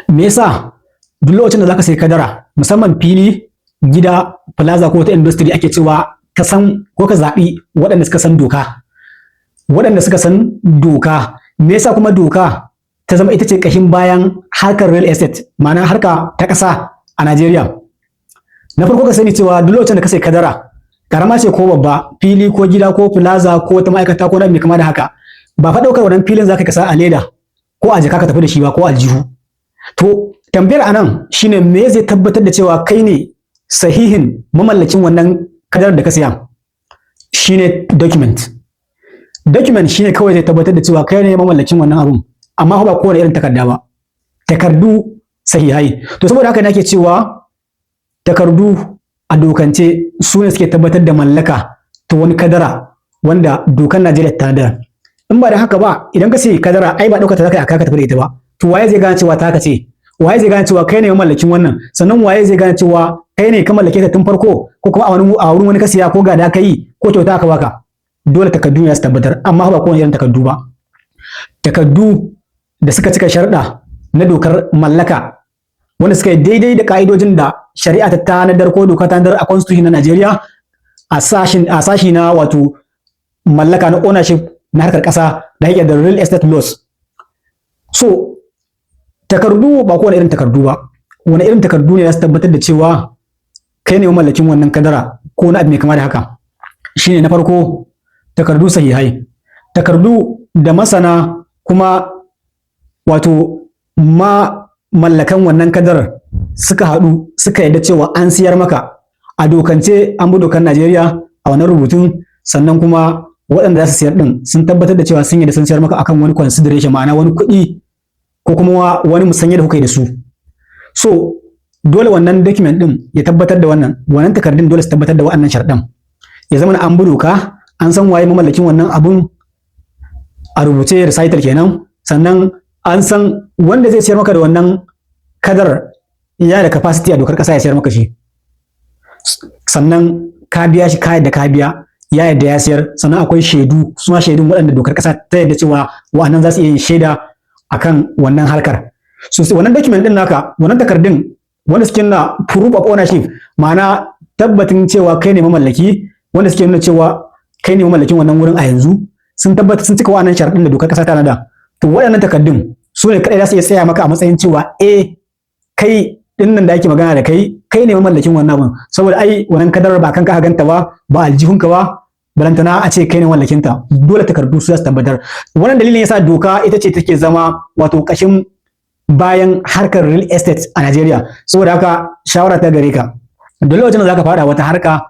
Me yasa duk lokacin da zaka sayi kadara, musamman fili, gida, plaza ko wata industry, ake cewa ka san ko ka zaɓi waɗanda suka san doka? Waɗanda suka san doka. Me yasa kuma doka ta zama ita ce ƙashin bayan harkar real estate, ma'ana harka ta ƙasa a Najeriya? Na farko, ka sani cewa duk lokacin da ka sayi kadara, karama ce ko babba, fili ko gida ko plaza ko wata ma'aikata ko mai kama da haka, ba fa ɗaukar wannan filin zaka kasa a leda ko a jaka ka tafi da shi ba ko aljihu. To, tambayar anan shine, me zai tabbatar da cewa kai ne sahihin mamallakin wannan kadarar da ka siya? Shine document. Document shine kawai zai tabbatar da cewa kai ne mamallakin wannan abun, amma ba kowane irin takarda ba, takardu sahihai. To, saboda haka ne ake cewa takardu a dokance su ne suke tabbatar da mallaka ta wani kadara wanda dokar Najeriya ta tanadar. In ba da haka ba, idan ka sayi kadara, ai ba ɗaukar ta zaka aka tafi da ita ba. To, waye zai gane cewa taka ce? Waye zai gane cewa kai ne mamallakin wannan? Sannan waye zai gane cewa kai ne ka mallake ta tun farko, ko kuma a wurin wani ka siya, ko gada ka yi, ko kyauta aka baka? Dole takardu ne su tabbatar, amma ba kowane irin takardu ba, takardu da suka cika sharuɗa na dokar mallaka, wanda suka yi daidai da ka'idojin da shari'a ta tanadar ko doka tanadar a constitution na Najeriya a sashi na wato mallaka na ownership na harkar ƙasa da yake da real estate laws. So takardu, ba kowane irin takardu ba. Wani irin takardu ne za su tabbatar da cewa kai ne mamallakin wannan kadara ko na abu mai kama da haka? Shine na farko, takardu sahihai, takardu da masana kuma wato ma mallakan wannan kadarar suka haɗu suka yarda cewa an siyar maka a dokance, an bi dokar Najeriya a wannan rubutun. Sannan kuma waɗanda za su siyar ɗin sun tabbatar da cewa sun yarda sun siyar maka akan wani consideration, ma'ana wani kuɗi ko kuma wani musanya da kuka yi da su. So dole wannan document ɗin ya tabbatar da wannan. Wannan takardun dole su tabbatar da waɗannan sharɗan, ya zama an bi doka, an san waye mamallakin wannan abun a rubuce, recital kenan. Sannan an san wanda zai siyar maka da wannan kadar ya da capacity a dokar kasa ya siyar maka shi. Sannan ka biya shi, ka yadda ka biya, ya yadda ya siyar. Sannan akwai shaidu, suna shaidun waɗanda dokar kasa ta yadda cewa wa'annan za su iya yin shaida akan wannan harkar. So wannan document din naka, wannan takardun wanda suke nuna proof of ownership, ma'ana tabbatin cewa kai ne mamallaki, wanda suke nuna cewa kai ne mamallakin wannan wurin a yanzu, sun tabbata sun cika wa'annan sharaɗin da dokar kasa ta nada. To, waɗannan takardun su ne kaɗai za su iya tsaya maka a matsayin cewa eh, kai din nan da ake magana da kai, kai ne mamallakin wannan abun. Saboda ai wannan kadarar ba kanka ka ganta ba, ba aljihunka ba, balantana a ce kai ne mallakin ta. Dole takardu su za su tabbatar. Wannan dalilin yasa doka ita ce take zama wato kashin bayan harkar real estate a Najeriya. Saboda haka, shawara ta gare ka, duk lokacin da zaka fada wata harka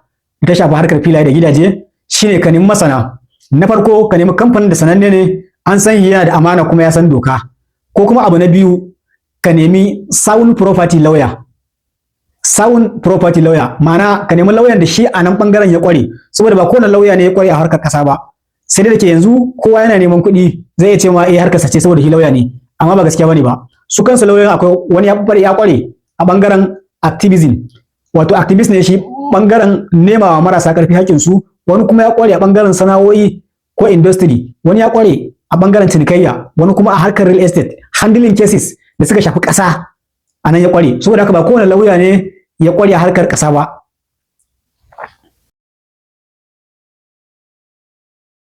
da ta shafi harkar filaye da gidaje, shine ka nemi masana. Na farko, ka nemi kamfanin da sananne ne, an san yana da amana kuma ya san doka. Ko kuma abu na biyu, ka nemi sound property lawyer. Sound property lawyer, ma'ana ka nemi lauyan da shi a nan bangaren ya kware, saboda ba kowane lauya ne ya kware a harkar kasa ba. Sai dai da ke yanzu kowa yana neman kuɗi, zai iya ce ma eh, harkar ce saboda shi lauya ne, amma ba gaskiya bane ba. Su kansu lauyoyin, akwai wani ya kware a bangaren activism, wato activist ne shi bangaren nemawa marasa karfi hakkin su, wani kuma ya kware a bangaren sana'o'i ko industry, wani ya kware a bangaren cinikayya, wani kuma a harkar real estate, handling cases da suka shafi ƙasa, a nan ya kware. Saboda haka, ba kowane lauya ne ya kware a harkar ƙasa ba.